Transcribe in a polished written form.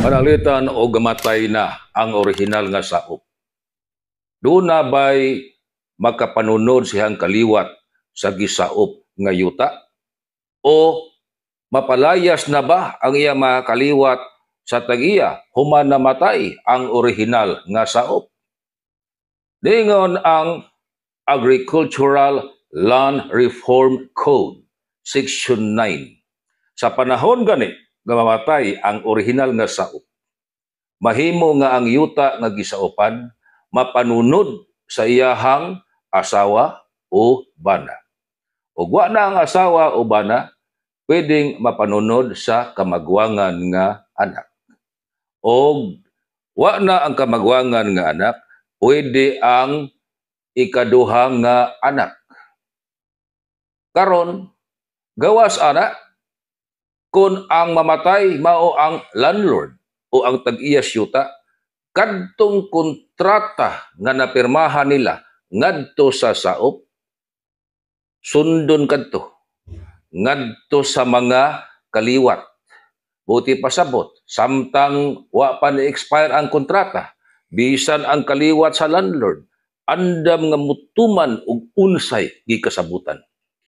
Panalitan og gamatay na ang orihinal nga saop, duna bay makapanunod siyang kaliwat sa gisaop nga yuta? O mapalayas na ba ang iya mga kaliwat sa tag-iya human namatay ang orihinal nga saop? Ningon ang Agricultural Land Reform Code, Section 9. Sa panahon gani nga mamatay ang orihinal nga saop, mahimo nga ang yuta nga gisaopan mapanunod sa iyahang asawa o bana. Ug wa na ang asawa o bana, pwedeng mapanunod sa kamagwangan nga anak. Og wa na ang kamagwangan nga anak, pwede ang ikaduha nga anak. Karon, gawas ana, kung ang mamatay mao ang landlord o ang tag-iya yuta, kadtong kontrata nga napirmahan nila ngadto sa saop, sundon kadto ngadto sa mga kaliwat. Buti pasabot, samtang wa pa ni-expire ang kontrata, bisan ang kaliwat sa landlord, andam nga mutuman og unsay gikasabutan.